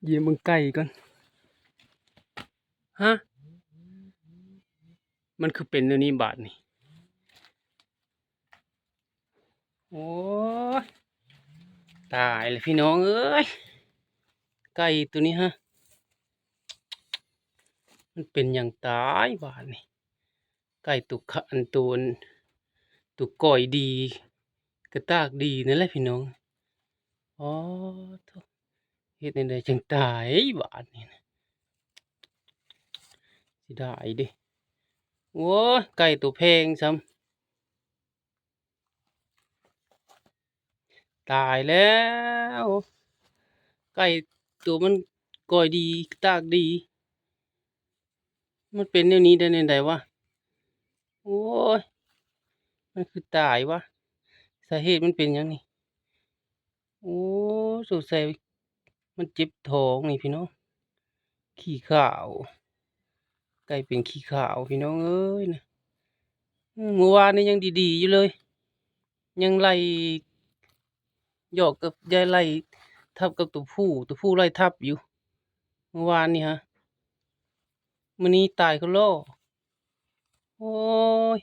ຢ້ຽມເບິ່ງໄກ່ກ່ອນ. ຮະ ມັນຄືເປັນແນວນີ້ບາດນີ້. ໂອ້ຍ ຕາຍແລ້ວພີ່ນ້ອງເອີຍ ໄກ່ໂຕນີ້ຮະ ມັນເປັນຫຍັງຕາຍບາດນີ້. ໄກ່ໂຕຂະ ອັນໂຕ ອັນໂຕກ້ອຍດີ ກະຕາກດີນັ້ນແຫຼະພີ່ນ້ອງ. ອໍ ໂທ້ ເຮັດແນວໃດຈັ່ງຕາຍບາດນີ້ນະ ເສຍດາຍເດ້. ໂອ້ຍ ໄກ່ໂຕແພງຊ້ຳ ຕາຍແລ້ວ ໄກ່ໂຕມັນກ້ອຍດີ ຕາກດີ ມັນເປັນແນວນີ້ໄດ້ແນວໃດວະ? ໂອ້ຍ ມັນຄືຕາຍວະ ສາເຫດມັນເປັນຫຍັງນີ້? ໂອ້ ສົງໄສມັນເຈັບທ້ອງນີ້ພີ່ນ້ອງ ຂີ້ຂາວ ໄກ່ເປັນຂີ້ຂາວພີ່ນ້ອງເອີຍນະ. ມື້ວານນີ້ຍັງດີໆຢູ່ເລີຍ ຍັງໄລ່ຢອກກັບ ໄລ່ທັບກັບໂຕຜູ້ ໂຕຜູ້ໄລ່ທັບຢູ່ ມື້ວານນີ້ຮະ. ມື້ນີ້ຕາຍຄືລໍ ໂອ້ຍ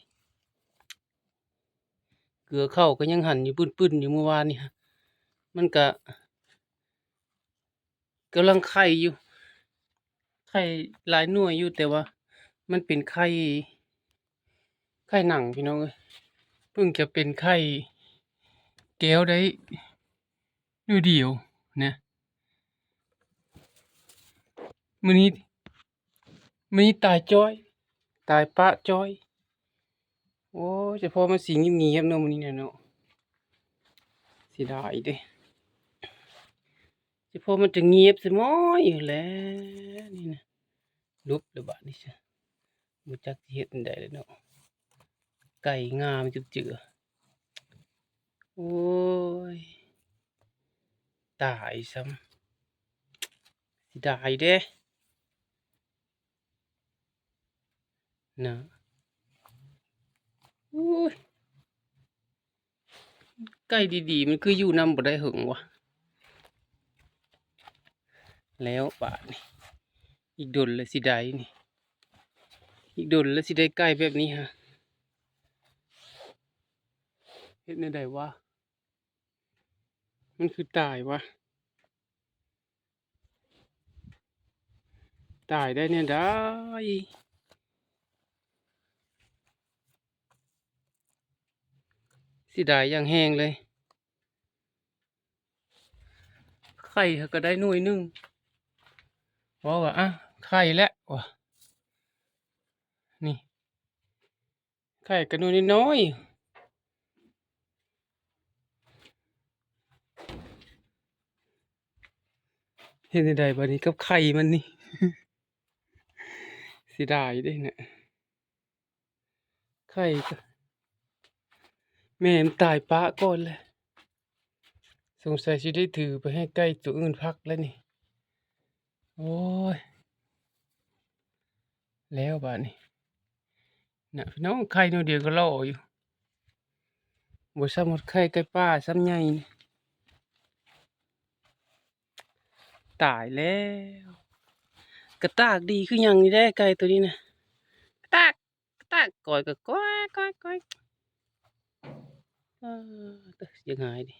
ເກືອເຂົ້າກໍຍັງຫັນຢູ່ປຶ້ນໆຢູ່ມື້ວານນີ້ຮະ. ມັນກະກຳລັງໄຂ່ຢູ່ ໄຂ່ຫຼາຍໜ່ວຍຢູ່ ແຕ່ວ່າມັນເປັນໄຂ່ ໄຂ່ໜັງພີ່ນ້ອງເອີຍ ເພິ່ງຈະເປັນໄຂ່ແກ້ວໄດ້ໜ້ອຍດຽວນະ. ມື້ນີ້ ມື້ນີ້ຕາຍຈ້ອຍ ຕາຍປະຈ້ອຍ. ໂອ້ຍ ສະເພາະມັນຊິງຽບໆເນາະມື້ນີ້ນະເນາະ ເສຍດາຍເດ້. ສະເພາະມັນຈະງຽບສະໝ້ອຍຢູ່ແລ້ວນີ້ນະ. ຫຼຸບແລ້ວບາດນີ້ຊະ ບໍ່ຈັກຊິເຮັດແນວໃດແລ້ວເນາະ ໄກ່ງາມຈຸບເຈືອ. ໂອ້ຍ ຕາຍຊ້ຳ ເສຍດາຍເດ້ນະ. ໂອ້ຍ ໄກ່ດີໆ ມັນຄືຢູ່ນຳບໍ່ໄດ້ເຫິງວະ. ແລ້ວບາດນີ້ ອີກດົນແລ້ວຊິໄດ້ນີ້ ອີກດົນແລ້ວຊິໄດ້ໄກ່ແບບນີ້ຮະ. ເຮັດແນວໃດວະ? ມັນຄືຕາຍວະ ຕາຍໄດ້ແນວໃດ? ເສຍດາຍຢ່າງແຮງເລີຍ. ໄຂ່ເຮົາກໍໄດ້ໜ່ວຍໜຶ່ງ ເວົ້າວ່າ ອະ ໄຂ່ແຫຼະວ່າ ນີ້ ໄຂ່ກໍໜ່ວຍນ້ອຍໆ. ເຮັດແນວໃດບາດນີ້ກັບໄຂ່ມັນນີ້? ເສຍດາຍເດ້ນະ ໄຂ່ກໍ ແມ່ມັນຕາຍປະກ່ອນແຫຼະ. ສົງໄສຊິໄດ້ຖືໄປໃຫ້ໄກ່ໂຕອື່ນພັກແລ້ວນີ້. ໂອ້ຍ ແລ້ວບາດນີ້ນະ ພີ່ນ້ອງ ໄຂ່ໜ່ວຍດຽວກໍຫຼໍ່ຢູ່ ບໍ່ຊ້ຳຮອດໄຂ່ໄກ່ປ່າຊ້ຳໃຫຍ່ນີ້. ຕາຍແລ້ວ ກະຕາກດີຄືຫຍັງນີ້ແດ່ ໄກ່ໂຕນີ້ນະ ກະຕາກ ຕາກ ກ້ອຍກໍກ້ອຍໆໆ. ເອີ ຕະ ສຽງຫາຍເດ້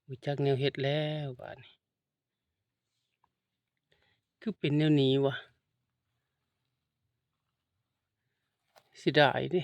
ບໍ່ຈັກແນວເຮັດແລ້ວບາດນີ້ ຄືເປັນແນວນີ້ວະ ເສຍດາຍເດ້.